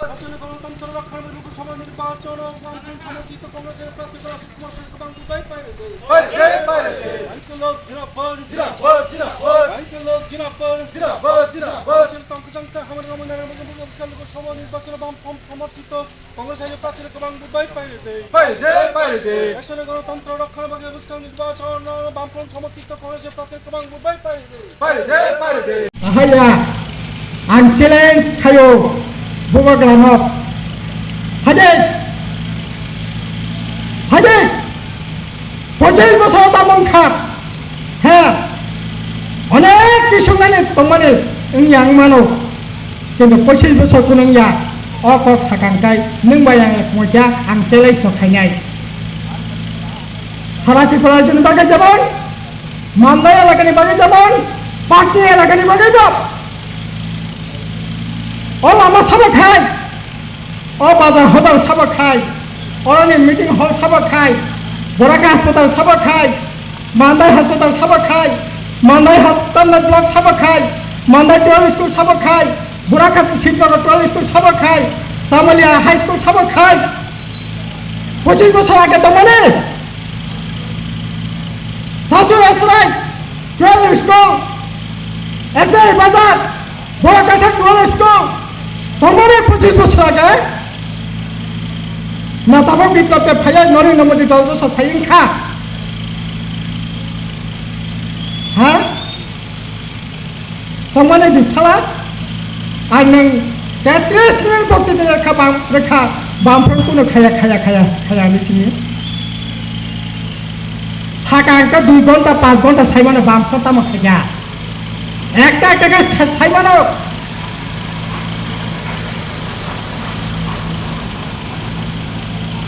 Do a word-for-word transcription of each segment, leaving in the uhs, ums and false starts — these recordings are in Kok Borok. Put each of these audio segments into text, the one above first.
Aswk gwnang gwnang tongthok rok kharmani Lok Sabha nirbachon o Wamphan somorthito Congress ni prarthi Ashok Kumar Singh kwbang bubai pairidi. Pairidi, pairidi. Ankilok jinabad. Jinabad, jinabad. Ankilok jinabad. Jinabad, jinabad. Aswk tongkha jangta hamari romani Lok Sabha nirbachon o Wamphan somorthito Congress ni prarthi kwbang bubai pairidi. Pairidi, pairidi. Aswk gwnang gwnang tongthok rok kharmani Lok Sabha nirbachon o Wamphan somorthito Congress ni prarthi kwbang bubai pairidi. Ahaya, ang challenge khayo, bubagra no. Hajai, hajai, pochis bosor tamung kha, ha, onek kisung nani tongmani wng yang mano, kintu pochis bosor kunung ya, o kok sakang kai, nung bai ang moja, ang challenge to khainai. Sara Tripura rajyoni bagwi jemon, Mandai elakani bagwi jemon, Patni elakani bagwi bo. O lama sabo khai, o bazar hodar sabo khai, oroni meeting hall sabo khai, Boraka hospital sabo khai, Mandai hospital sabo khai, Mandai hospital block sabo khai, Mandai twelve school sabo khai, Boraka Sibnagar twelve school sabo khai, Chamalia high school sabo khai. Pochis bosor age tongmani. Sasu Esrai, twelve school, Esrai Bazar, Borakathak twelve school, tongmani pochis bosor age. Na tabok Biplab Deb phaiya, Narendra Modi dol dosa phai wngkha. Ha? Tongmani di sala, ang nung tetris minute bokti di rekha bam, rekha bam phone kuno khaya, khaya, khaya, khaya ni sini. Saka ang ka dui ghonta, panch ghonta saimano bam phone tamo khaya. Ekta, ekta khe sa-, saimano.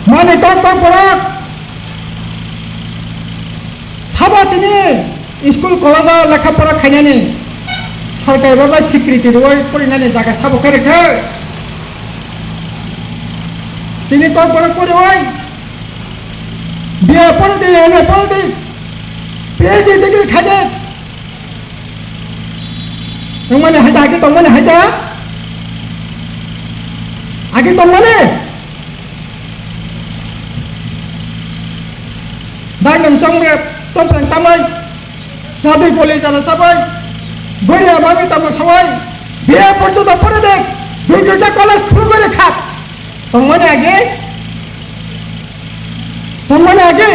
Mani kok, kok borok. Sabo tini school college o lekha pora khainani sorkari rok bai sikriti rwui porinani jaga sabo khe rwkhe. Tini kok borok poriui B A poridi, M A poridi, P H D degree khaidi. Wngmani hai da, agi tongmani hai da? Agi tongmani? Dai nwng chongre-, chongpreng tamai, chadui boli jana chabai, goria mami tamo sawai, B A porjonto pore de, dui duita college khulugwi rwkha. Tongmani agi? Tongmani agi?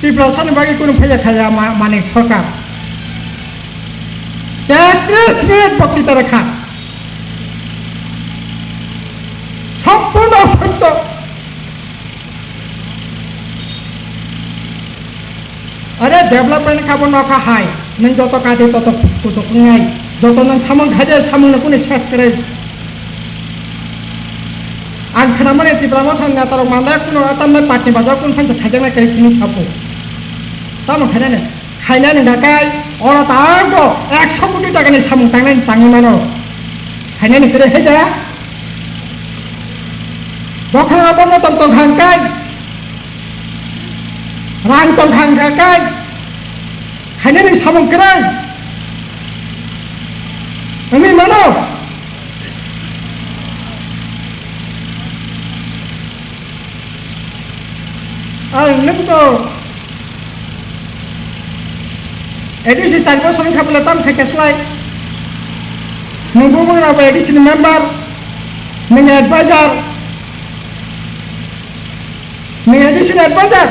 Tiprasani bagwi kunu phaiya khaya ma-, Manik Sarkar. Tetris minute boktita rwkha. Sompurno sotto. Are development kha bo nokha hai, nwng joto kati toto kuchuk wngnai, joto nwng samung khaide samung no kuni ses kwrwi. Ang khnamani Tipra Motha ni neta rok mandai kuno atambai patni bazar kun phansa khaijaknai kwrwi hwnwi sapo. Tamo khainani? Khainani hwnkha kai oro tabok ekso koti takani samung tangnai tangwi mano. Khainani kwrwi hai da? Bokhorok abo motom tongkha hwnkhe, rang tongkha hwnkhe kai, khainani samung kwrwi wngwi mano. Ang nwng to A D C char bosor wngkha bwle tamo khaikha slai. Nwng bubagra bo A D C ni member, nwng advisor, nwng A D C ni advisor.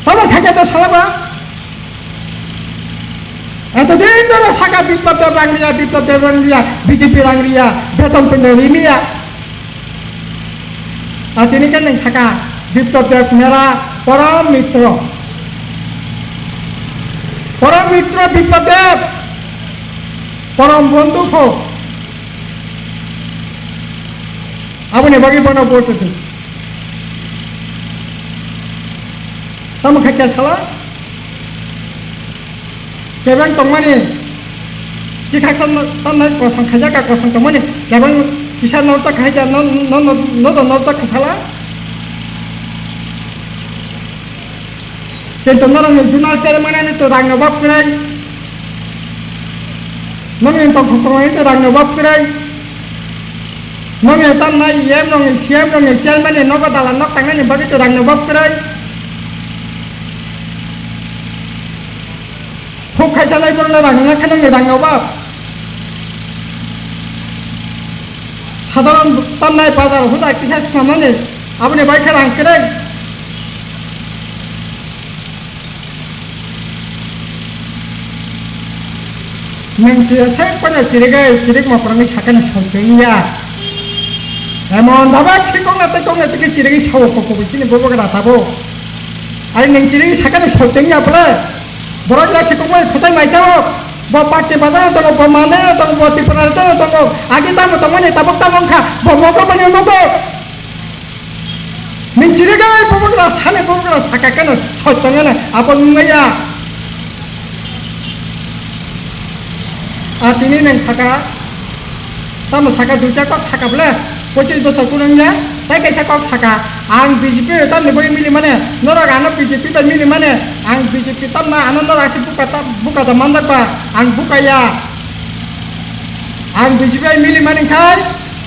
Tamo khaikha to salama. Etodin dhore saka Biplab Deb rang riya, Biplab Deb rang riya, B J P rang riya, beton pinde rimiya. Atini khe nwng saka Biplab Deb mera porom mitro. Porom mitro Biplab Deb, porom bondhu kho. Aboni bagwi bono vote rwdi. Tamo khaikha sala? Kebeng tongmani, chikhaksa no-, tonnai kosong khaijak ka kosong tongmani, kebeng kisa nokjak khaikha, no, no, no, no, nokjak kha sala? Kintu norokni zonal chairman ani to rang no bab kwnai. Nokni tongthok tongnai tei rangni obab kwrwi. Nokni tamnai E M rokni, C E M rokni, chairman ni nogo dalan nok tangnani bagwi tei rangni obab kwrwi. Thuk khaisa lai borokno rang wngkha nokni rangni obab. Sadharon tamnai bazar huda kisa swnamnani aboni bai khe rang kwrwi. Nwng chiriksai pono chirigwi chirikma kwrwngwi sakano soi tongya. Emon baba khikokna tei kokna tei khe chirigwi sao koko bisini bobo gra tabo. Ari nwng chirigwi sakano soi tongya bole. Borok ya sikokmani khosai maisao. Bo party bazaro tongo, bo maneno tongo, bo Tripura rajyo tongo. Agi tamo tongmani tabuk tamo wngkha, bo mokol mani nugo. Nwng chirigwi bubagra sani bubagra saka keno soi tongeno abo wngmaya. A tini nwng saka, tamo saka duita kok saka bole, pochis bosor kunu wngya, tei kaisa kok saka, ang B J P tamni bai mili mane, norok ano B J P bai mili mane, ang B J P tamna ano norok se buka ta, buka ta mandak ba, ang bukaya. Ang B J P bai mili mani khai,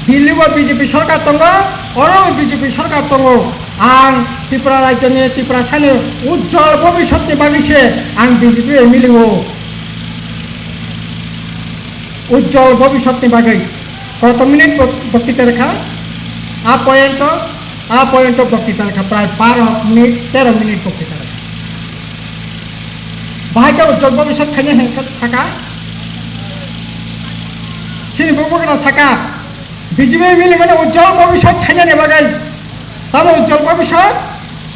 Delhi o B J P sorkar tongo, oro B J P sorkar tongo. Ang Tripura rajyoni, Tiprasani ujjwal bobiswtni bagwi se ang B J P bai milio. Ujjwal bobiswtni bagwi. Koto minute bok-, boktita rwkha? A point o, a point o boktita rwkha, prai baro minute, tero minute boktita rwkha. Bahai khe ujjwal bobiswt khaina hwn khe saka? Chini bubagra saka, B J P mili mani ujjwal bobiswt khainani bagwi. Tamo ujjwal bobiswt?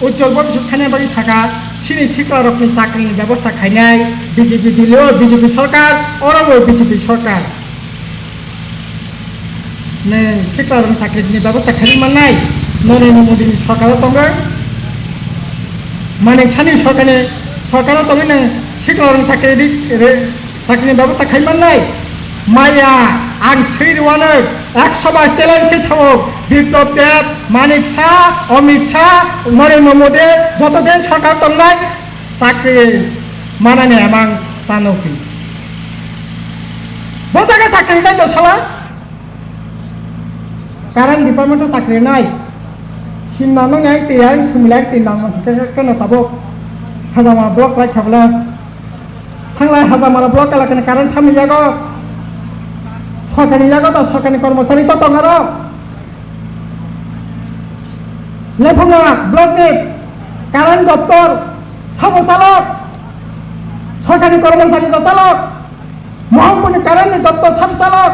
Ujjwal bobiswt khainani bagwi saka, chini siklarokni chakrini bebosta khainai, B J P Delhi o B J P sorkar, oro bo B J P sorkar. Nwng siklarokni chakrini bebosta khainai mannai, Narendra Modini sorkaro tongo. Manik Sani sorkarni, sorkaro tongwi nwng siklarokni chakri ri-, re-, chakrini bebosta khai mannai. Maya, ang swi rwano, ekso bar challenge khe sao, Biplab Deb, Manik Shah, Amit Shah, Narendra Modi, joto din sorkar tongnai, chakri manani emang tano kwi. Bo jaga chakri nai do sala? Current department o chakri nai. Simna no nai twi ang sumilai twi nang khe khe no tabuk. Hajama block lai khabla. Thanglai Hajamara block elakani current samni yago. Sorkarni yago to sorkarni kormochari to tong aro. Lephunga block ni current doptor sabo chalok. Sorkarni kormochari to chalok. Mohanpurni current ni doptor sabo chalok.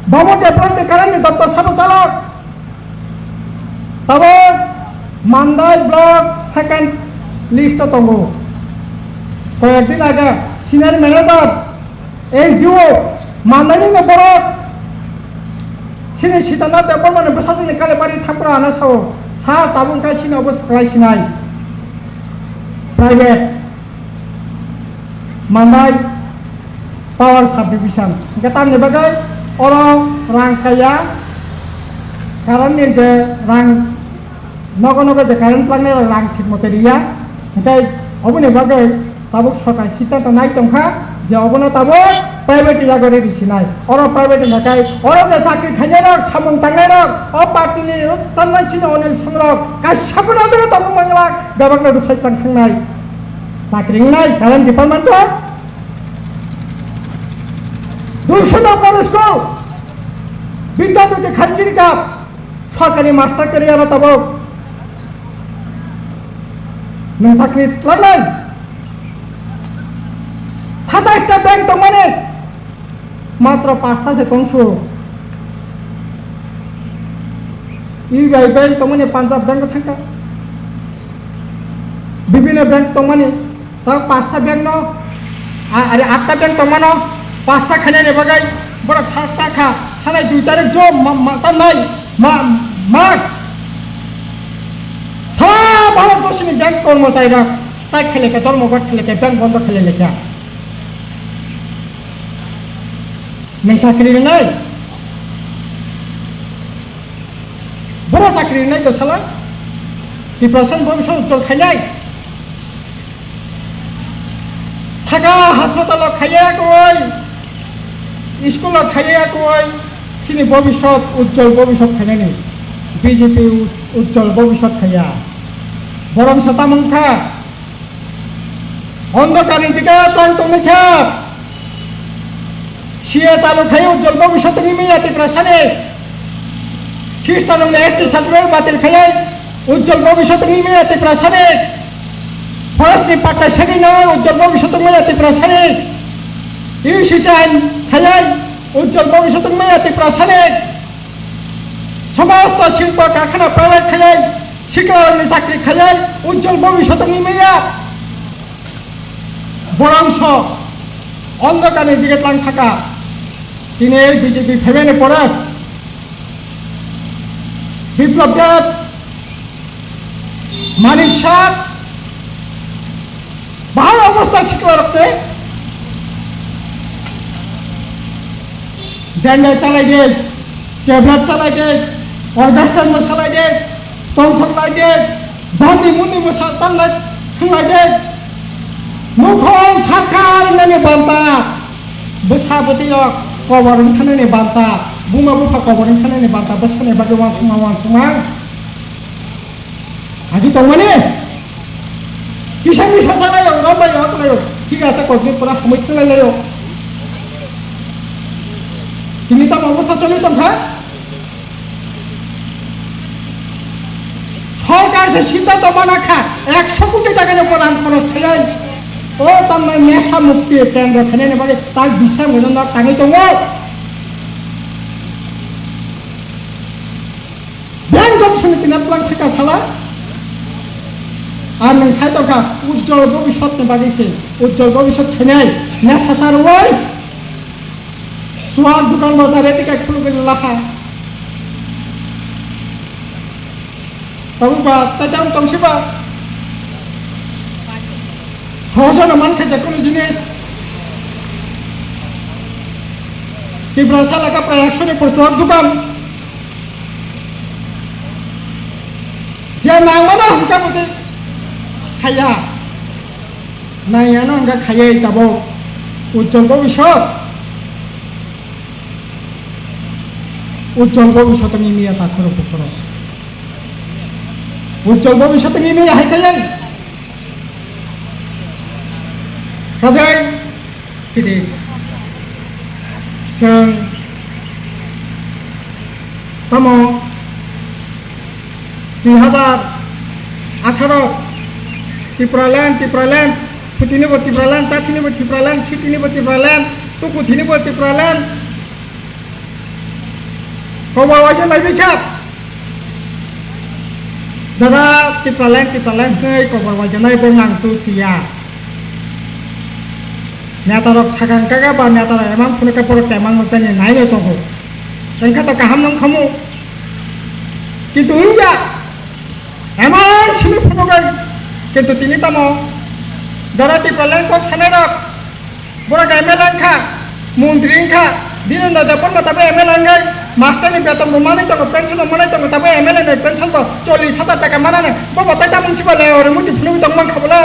Bamodiya block ni current ni doptor sabo chalok. Tabuk Mandai block second list o tongo. Koyek din age senior manager, S D O, Mandai ni borok. Chini Sitanath Debbarma ni bwsajwk ni Kalibari Thampura ano sao, sir tabuk wngkha chini obo swklai sinai. Private. Mandai Power Subdivision. Hingke tamni bagwi oro rang kaiya, current ni je rang nogo nogo je current plangnai rang thik mote riya. Hingke oboni bagwi tabuk sorkar siddhanto nai tongkha je obono tabuk private yago ri risinai. Oro private hingka khe oro je chakri khainai rok, samung tangnai rok, o party ni tangnai chini Anil Song rok kaisa phano tabuk mangla bebak no rwsai tang thangnai. Chakri wngnai current department o duiso number school Bidya Jyoti Kharchirika sorkari master career o tabuk nwng chakri lamnai. Satais ta bank tongmani matro pasta se tongsu. U B I bank tongmani Punjab bank o thangkha. Bibhinno bank tongmani, ta pasta bank no, a-, are atta bank tongmano, pasta khainani bagwi borok sasta kha, hanai dui tarik jo ma-, ma-, ta nai ma-, mas. Sara Bharat borsoni bank kormochari rok strike khailekha, dhormoghat khailekha, bank bondo khailekha. Nwng chakri rwnai? Boro chakri rwnai to sala? Tiprasa ni bobiswt ujjwal khainai? Saka hospital o khaiya koi? School o khaiya koi chini bobisot, ujjol bobisot khainani. B J P u-, ujjol bobisot khaiya. Borok sa tamung kha. Ondokar ni dike tang tongwi kha. C A chalu khai ujjol bobisot wngwi maya Tiprasani. Khristanrokni S T circular batil khaiwi ujjol bobisot wngwi maya Tiprasani. Forest ni patta segwino ujjol bobisot wngwi maya Tiprasani. U C chain khaiwi ujjol bobisot wngwi maya Tiprasani. Somosto silpo karkhana private khaiwi siklarokni chakri khaiwi ujjol bobisot wngwi maya. Borok so ondokar ni dike tlang thaka. Tini B J P phaimani pore Biplab Deb, Manik Shah, bahai obosta siklarok tei dendai chalai de, tablet chalai de, orchestra no chalai de, tongthok lai de, jani muni mwsa tanglai thwnglai de. Mukhung sakha nani banta, bwsa bwtwi rok kobor wngkha nani banta, buma bupha kobor wngkha nani banta, bwsani bagwi wansukma wansukma. Agi tongmani? Kisa kisa salayo, rombayo, akwlayo. Thik ase, kokni pura hamwi thanglayo. Tini tamo obosta choli tongkha? Sorkar se siddhanto mana kha, ekso koti taka ni pora ang khoros khainai. O tamna nesa mukti kendro khainani bagwi tak bisam gwnang nok tangwi tongo. Beng jok sini tina plang thika sala. Ar nung sai tongkha ujjol bobisot ni bagwi se, ujjol bobisot khainai nesa sarwai. Chuwak dukan bazar e ticket khulugwi lakha. Tabuk ba, tei tang tongsi ba. Sohosano mankha je kunu jinis. Tiprasa laka prai ekso ni por chuwak dukan. Je nangmano hwnkha bwtwi khaiya. Nangya no hwnkha khaiya tabuk. Ujjol bobisot. Ujjol bobisot ni miya takhoro bukhoro. Ujjol bobisot ni miya hai khaiya. Kajai, kidi. Sang. Tamo. Dui hazar atharo, Tipraland, Tipraland, phutini bo Tipraland, chathini bo Tipraland, khitini bo Tipraland, tukuthini bo Tipraland. Kobo waisa naibi kha. Jara Tipraland, Tipraland hwnwi kobo waisa naibo nang tu siya. Netarok sakang kaga ba netarok emang phunukha borok temang no tani naino tongo. Wngkha to kaham nung khamu. Kintu wngya. Emang simi phunukgwi. Kintu tini tamo. Dara Tipraland kok sanai rok. Borok M L A wngkha. Montri wngkha. Birendra Debbarma tabo M L A wngwi. Master ni beton bo manwi tongo, pension bo manwi tongo. Tabo M L A ni pension bo chollish hajar taka manani. Bo bo tai tamung siba le oro muti phunugwi tong mankha bole.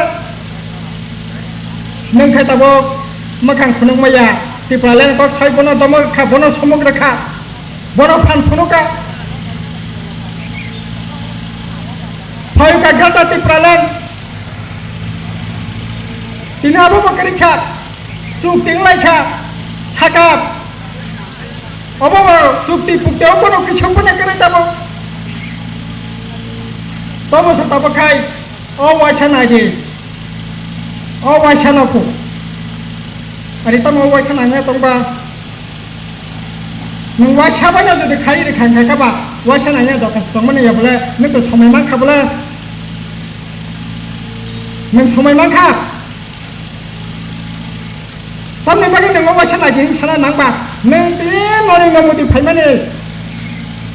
Nwng khe tabuk mwkhang phunuk maya, Tipraland kok sai bono domok rwkha, bono somok rwkha, bono phan phunukha. Phayuka gata Tipraland. Tini abo bo kwrwi kha, chuk ting lai kha, sakap. Obo bo chukti pukti o bono kisok bono kwrwi tabuk. Tobo se tabuk khai. O waisa nai di. O waisa no ku. Ari tamo o waisa nai tong ba. Nung waisa ba no jodi khai ri khai khai ba. Waisa nai doka tong mani ya bole. Nung to somai man kha bole. Nung somai man kha. Tamni bagwi nwng o waisa nai di sana nang ba, nwng tini noni no muti phaimani,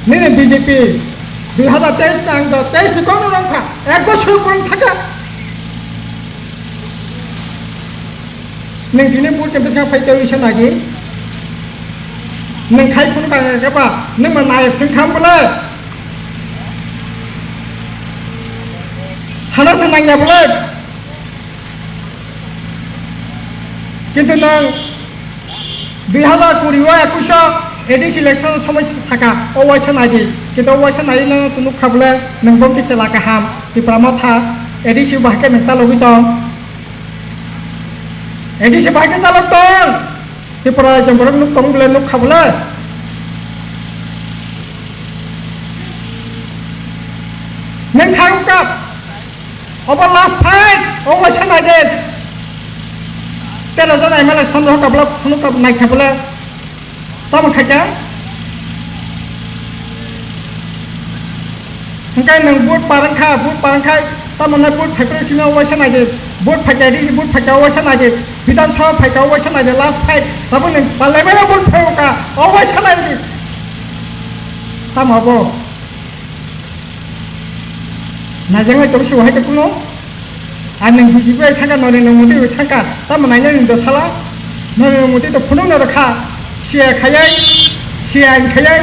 nini B J P dui hazar teis ni ang do teis ni kok no nang kha, ek bosor borok thaka. Nwng tini bul khe bwskang phai tei wisa nai di, nwng khai phunuk kha khe ba, nwng ma nayok swng kha bole, sana se nang ya bole. Kintu nwng Dui hazar kuri o ekush o A D C election somoi saka o waisa naidi. Kintu o waisa nai no tong nukha bole nwng bo khe chwla kaham Tipra Motha A D C bahai khe nwng chalogwi tong. A D C bahai khe chalok tong. Tripura rajyo borok nuk tong bole nukha bole. Nwng sa wngkha. Obo last fight, o waisa naidi. Tero jon M L A sonjo kabla phunuk kab naikha bole. Tamo khaikha? Hwnkhe nwng vote parang kha, vote parang khai, tamo nai vote phaiphru sino waisa naidi. Vote phaikha di, vote phaikha waisa naidi. Bidhan Sabha phaikha waisa naidi, last fight. Tamo nwng parliament vote phaiwkha, o waisa naidi. Tamo bo. Naijaknai tong si wahai khe kuno. Ang nwng B J P bai thangkha, Narendra Modi bai thangkha. Tamo nainani do sala? Narendra Modi to phunukna rwkha. C A A khayai, C A A khayai.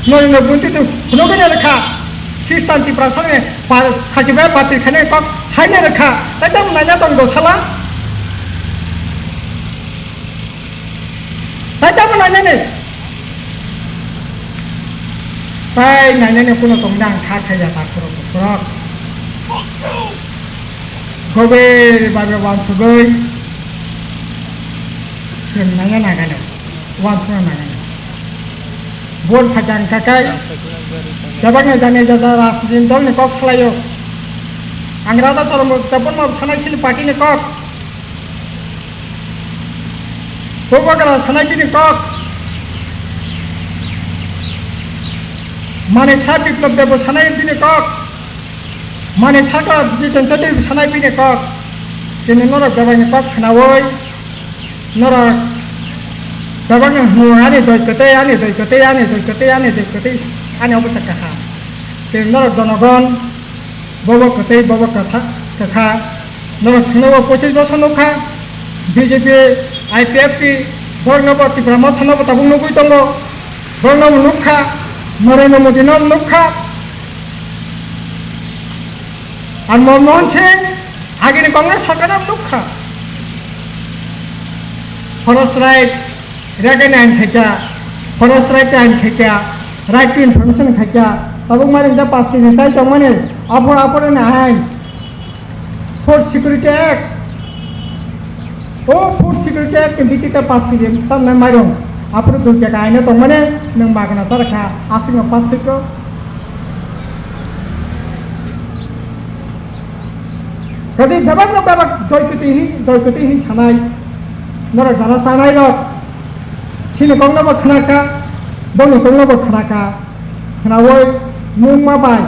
Narendra Modi to phunukna rwkha. Khristan Tiprasani pa-, sakhe bai bapir khainai kok saina rwkha. Tai tamo naina tong do sala? Tai tamo nainani? Tai nainani kuno tongda ang kha khaiya ta khorok khorok. Gobir babe wansugui. Seng nanya nagano. Wansugna nagano. Vote phaikha ang kakai. Jabakna jani jaja rajniti dolni kok salaio. Ang rada chorombo tebon ma sanai sini party ni kok. Bubagra sanai bini kok. Manik Saha Biplab Debo sanai bini kok. Manik Saha Jiten Chaudhary sanai bini kok. Tini norok bebakni kok khnaui norok bebakni hwnwi ani doi kwtwi, ani doi kwtwi, ani doi kwtwi, ani doi kwtwi, ani obo se kaham. Tini norok jonogon. Bobo kwtwi, bobo kwtha-, kwkha. Norok thangnobo pochis bosor nukha. B J P, I P F T, borokno bo Tipra Motha no bo tabuk nugwi tongo. Borokno bo nukha. Narendra Modi no nukha. Ar Manmohan Singh, agini Congress sarkar no nukha. Forest right, Rega ni ain khaikha, forest right ni ain khaikha, right to information khaikha, tabuk mani hwnkhe pass ni sai tongmani, aphor aphor ni ain, Food Security Act, o Food Security Act ni bhitti te pass ni tamnai mairung, aphuru dui taka ain tongmani, nwng magna chara kha, aswk no pass twi kho. Kaisa bebak no bebak doi kwtwi hi, doi kwtwi hi sanai. Norok jara chanai rok. Chini kok no bo khna kha, boni kok no bo khna kha. Khnaui mungma bai,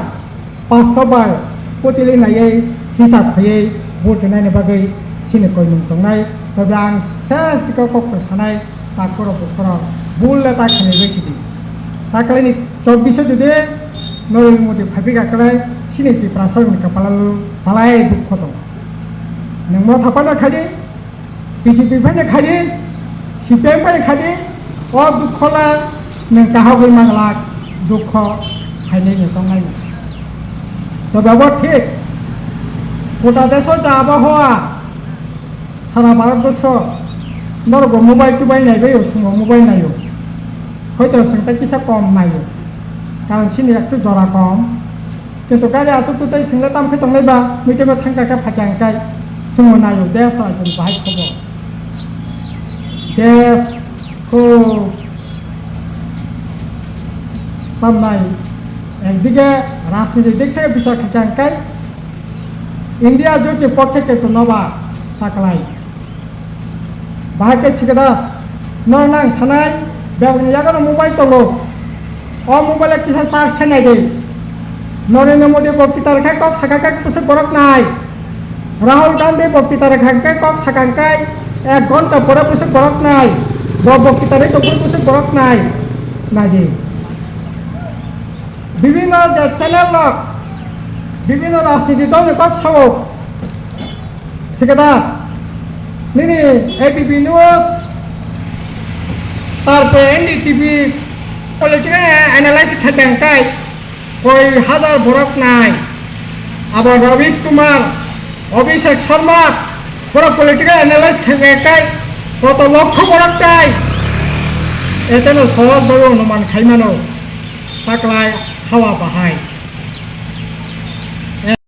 pasto bai, kotili naiwi hisab khaiwi vote rwnaini bagwi chini koimung tongnai. Tobe ang ses bikok kok sanai. Takhoro bukhoro bulle ta khnwi bai sidi. Taklai ni chobbish o jodi Narendra Modi phaiphi kha klai, chini Tiprasa ni kapala lu palai dukho tong. Nwng mo thapana khadi, B J P phai khadi, C P M phai khadi, o dukho la nwng kahagwi manglak dukho khainai ni tongnai. To babo thik. Kota deso ja abohawa. Sara Bharatborsho norok bo mobile tubai naibai o, chwngbo mobile naio. Hoito chwng tei kisa kom naio, karon chini ektu jora kom. Kintu gari aswk tu tei chwngno tam khe tongnai ba, muitungno thangka khe phaikha hwnkhe chwngbo naio, desh o ekdom bahai khobor. Desh khub tamnai, ekdige rajniti dik theke bichar khaikha hwnkhe India jotoni porthe keto noba taklai. Bahai khe sikada, no nang sanai, bebakni yago no mobile tongo. O mobile kisa charge se nai di. Narendra Modi boktita rwkha kok saka khe bwswk borok nai. Rahul Gandhi boktita rwkha khe kok saka khe ek ghonta pore bwswk borok nai. Bo boktita rwkha khe bwswk borok nai. Nai di. Bibhinno je channel rok, bibhinno rajniti dol ni kok sao. Sikada, nini A B P News, tarpore N D T V, political analysis khaikha hwnkhe, koi hajar borok nai. Abo Ravish Kumar, Abhishek Sharma, borok political analysis khaikha hwnkhe, koto lokho borok nai. Eteno sohor bai onuman khai mano, taklai hawa bahai.